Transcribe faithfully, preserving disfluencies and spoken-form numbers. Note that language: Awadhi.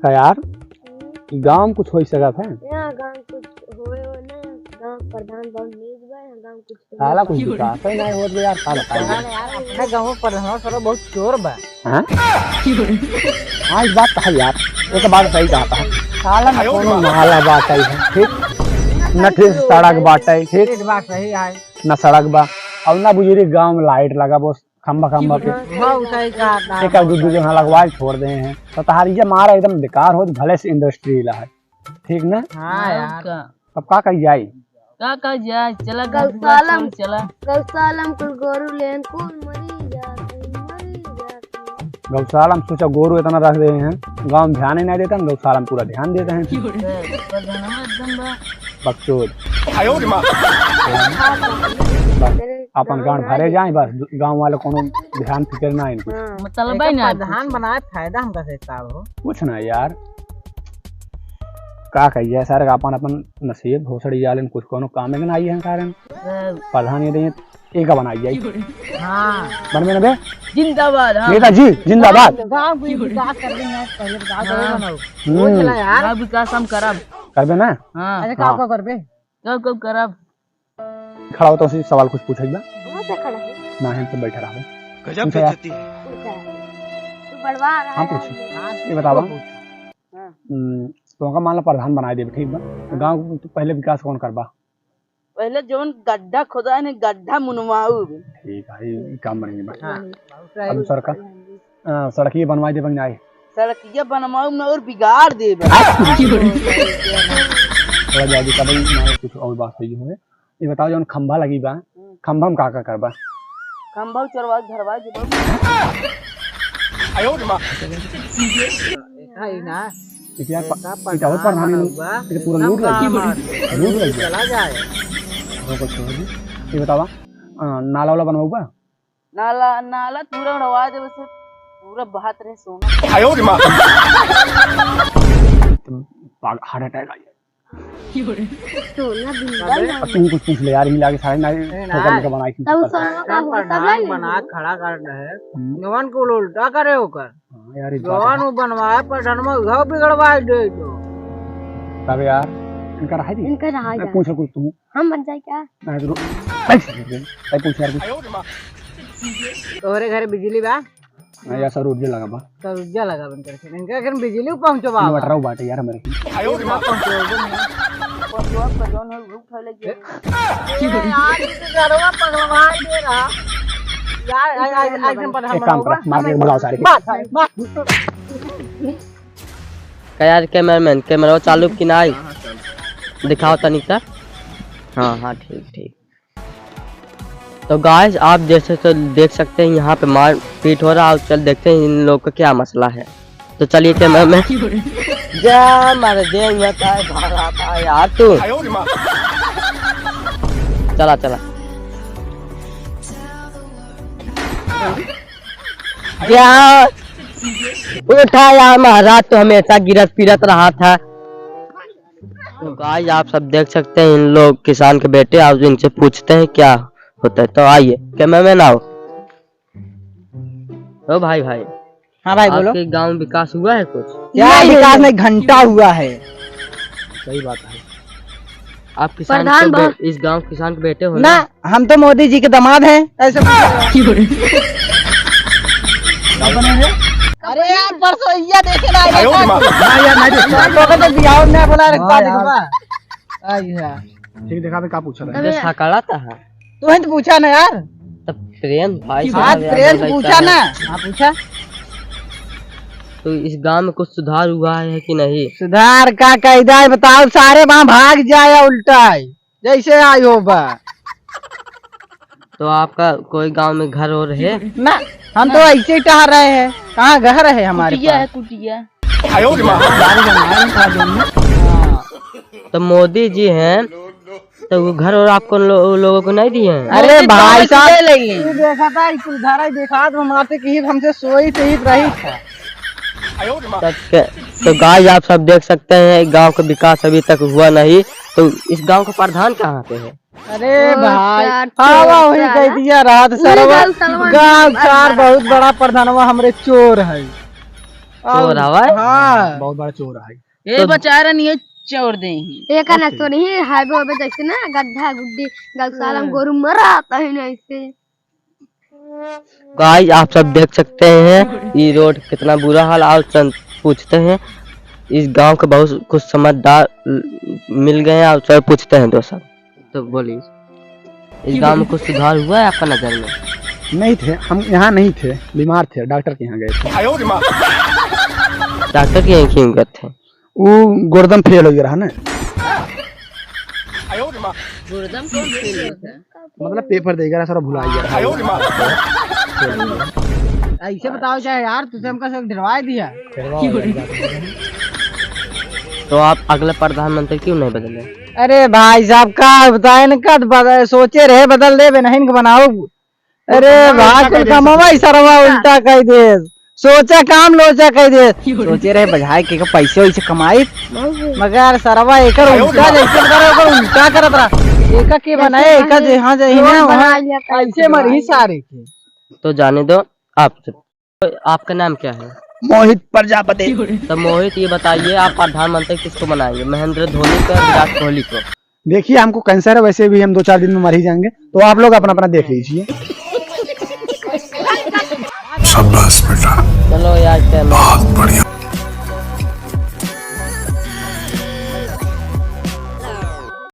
का यार, हम्म। ई गाँव में कुछ होइ सकत है? यहाँ गाँव कुछ होवे हो ना, गाँव प्रधान बहुत नीच बा, यहाँ गाँव कुछ होवे साला कुछ विकास ही नहीं होत बे यार, का बताई? पता नहीं यार, अपने गाँव में प्रधान साला बहुत चोर बा। हाँ? हाँ, ई बात तो है यार, एक बात सही कहा था। साला न कोनो नाला बाटइ है, ठीक? न ठीक सड़क बाटइ, ठीक? ये बात सही है। न सड़क बा, और न बुजुर्ग गाँव में लाइट लगा, बस खंभा खंभा पे। हाँ, उ सही कहा था। एक आध दू दू जगह लगवा के छोड़ दे हैं। तो तहार ये मारा एकदम बेकार हो, भले से इंडस्ट्री ला है। ठीक ना? हाँ यार। का? अब का कही जाए? का कही जाए? चला घर दुआर गौशाला छोड़ चला। गौशाला में कुल गोरू लेन कुल मरी जाती, मरी जाती। गौशाला में सोचा गोरू इतना रख दे हैं, गाँव में ध्यान ही नहीं देता, गौशाला में पूरा ध्यान देते हैं। बकचोद। बस, अपन गांड भरे जाए, बस गांव वाले कोनो ध्यान फिक्र ना इनको। हाँ। मतलब एक है ना प्रधान बनाए फायदा हमका से का हो? कुछ ना यार, का कहिए सर, अपन अपन नसीब भोसड़ी जालन, कुछ कोनो काम के ना आई है कारण। हाँ। प्रधान ये दें, एक बनाई जाए। हाँ। बनबे ना बे? जिंदाबाद, हाँ। नेताजी जिंदाबाद। गाँव की विकास कर देंगे, पहले गाँव को हाँ। बनाओ। हम्म। वो चला यार। गाँव विकास हम करब। करबे ना? हाँ। अरे, का हाँ। का करबे? का का करब? खड़ा हो तो उसी सवाल कुछ पूछे बा। कहाँ से खड़ा है? ना है तो बैठा रहो। गजब पूछो यार। बेइज्जती है। पूछा है। तू बड़वा रहा हम है। पूछी। हाँ, ये बतावा। हाँ। हम्म, तो उनका मान लो प्रधान बनाए देबे, ठीक बा? तो हाँ। गाँव को तो पहले विकास कौन करबा? पहले जौन गड्ढा खोदा है ना, गड्ढा मुनवाऊ। ठीक है, ये काम बन गया। हाँ। अब सड़क, अ, सड़किए बनवाई देबे कि नाई? सड़किया बनवाऊ ना और बिगाड़ देबे। थोड़ा जल्दी का भाई, मैं कुछ और बात सही हुए। ये बताओ, जौन खंभा लगी बा, हम्म। खंभा में का का करबा? खंभा चोरवा, झरवा देबे। आयो रे माँ। है ना? इतिहास प-, इतिहास पर नानी लोग, ये पूरा लूट लगी। लूट लगी। चला जाए। ये बतावा, अ, नाला वाला बनवाऊबा? नाला, नाला पूरा उड़वा देबे से पूरा बहात रहे सोना। आयो रे माँ। तो पाग-, heart attack आ गया। सोना बिंदा अबे, ना। अब तू कुछ पूछ ले यार, मिला के सारे ना ए, ठोकर ना। लेके बनाई थी। तब सोना का होता प्रधान नहीं बना है। खड़ा कर रहे। हम्म। जवान को उल्टा करे होकर। हाँ यार, एक बात जवान है। वो बनवाए, प्रधान में घाव बिगड़वाए दे दो। तब यार, इनका रहा जी? इनका रहा मैं जा। पूछ रहा कुछ तू। हम बन जाए क्या? नहीं, तो रो-, भाई, भाई, पूछ यार कुछ। तोहरे घरे बिजली बा? हाँ यार, सर, ऊर्जा लगा बा। सर, ऊर्जा लगा बन करके। इनका घर में बिजली पहुँचो बा। इन्वर्टर बाटे यार हमारे। आयो रे माँ। पहुँचो, पहुँचो, आपका जौन है, रूप है लेके। ए, यार, ये तो घरवा पगलवा दे रहा। यार, आज, आज, आज हम एक काम कर, मार के भगाओ सारे के। मार, मार। का यार, cameraman, camera चालू की ना आई? हाँ, हाँ, चालू। दिखाओ तनिक सा। हाँ, हाँ, ठीक, ठीक। तो guys, आप देख सकते, देख सकते हैं यहाँ पे मारपीट हो रहा है। और चल देखते हैं इन लोग का क्या मसला है। तो चलिए cameraman। जा मार दे, यहाँ का है, भाग आता है यार तू। चला, चला। क्या? उठा यार, महाराज तो हमेशा गिरत पिरत रहा था। तो guys, आप सब देख सकते हैं, इन लोग किसान के बेटे, आप इनसे पूछते हैं क्या होता है। तो आइए, cameraman आओ। ओ भाई, भाई। हाँ भाई, बोलो। आपके गांव में विकास हुआ है कुछ? क्या नहीं, विकास नहीं। नहीं, घंटा हुआ है। सही बात है। आप किसान प्रधान के बा- बे-, इस गांव किसान के बेटे हो ना? ना, हम तो मोदी जी के दामाद हैं। ऐसे अरे यार, परसों ये देखे ना आए। आयो रे माँ। ना यार, नहीं देखा। तो कहते बिहाव में बोला रे, हाँ यार। देखबा। आई है। ठीक, देखा बे, का पूछा था? अबे। ये सकड़ा था। तू ही तो पूछा ना यार। तब प्रेम भाई आज साहब प्रेम यार, पूछा ना। हाँ, पूछा। तो इस गांव में कुछ सुधार हुआ है कि नहीं? सुधार का कायदा है, बताओ, सारे वहाँ भाग जाए, उल्टा है, जैसे आए हो बा। तो आपका कोई गांव में घर और है? ना, हम तो ऐसे ही टहल रहे हैं, कहाँ घर है हमारे कुटिया पास? है, कुटिया। आयो रे माँ। हाँ। तो मोदी जी हैं, तो वो घर और आपको लो-, लोगों को नहीं दिए हैं? अरे मोदी भाई तो साहब, हमें दे लेंगे। तू देखा था, तू धारा ही देखा, तो हमारे से कहीं हमसे सोई से ही रही था। तो क-, तो guys, आप सब देख सकते हैं, गांव का विकास अभी तक हुआ नहीं, तो इस गांव का प्रधान कहाँ पे है? अरे ओ, भाई, साला आवा वही चोर कह साला। दिया रात उहे सरवा। गाँव सलमान गाँव जी सार वाला। बहुत बड़ा प्रधानवा हमरे चोर है। चोर हवा है? हाँ। बहुत बड़ा चोर है। ए तो बचारन ये चोर दे ही। एका ना तो नहीं, हाईवे वाईवे जैसे ना गड्ढा गुड्डी, गौशाला में हाँ। गोरू मरा, तही नहीं से। गाइस, आप सब देख सकते हैं ये रोड कितना बुरा हाल। और चंद पूछते हैं, इस गांव के बहुत कुछ समझदार मिल गए हैं और सर पूछते हैं दोस्त। तो बोलिए, इस गांव में कुछ सुधार हुआ है आपका नजर में? नहीं थे, हम यहाँ नहीं थे, बीमार थे, डॉक्टर के यहाँ गए थे। डॉक्टर के यहाँ क्यों गए थे? वो गोरदम फेल हो गया रहा ना। गोरदम कौन फेल होता है? मतलब पेपर दे गया, सारा भुला गया। ऐसे बताओ चाहे यार, तुझे हमका सब डरवा दिया। तो आप अगले प्रधानमंत्री क्यों नहीं बदले? अरे भाई साहब, का बताए न, कद बदल, सोचे रहे बदल देबे, नहीं इनके बनाओ। अरे भाई, कुल कमावा ही सरवा उल्टा कह दे। सोचा काम लोचा कह दे। सोचे रहे बजाए के पैसे वैसे कमाई, मगर सरवा एकर उल्टा जैसे करे, ओकर उल्टा करत रहा। एका के बनाए, एका जे हाँ जे ही ना, वहाँ ऐसे मरही सारे के। तो जाने दो आप। आपका नाम क्या है? मोहित प्रजापति। तो मोहित, ये बताइए, आप प्रधानमंत्री किसको बनाएंगे, महेंद्र धोनी को, विराट कोहली को? देखिए, हमको कैंसर है, वैसे भी हम दो चार दिन में मर ही जाएंगे, तो आप लोग अपना अपना देख लीजिए। शाबाश बेटा। चलो यार, क्या नाम? बहुत बढ़िया।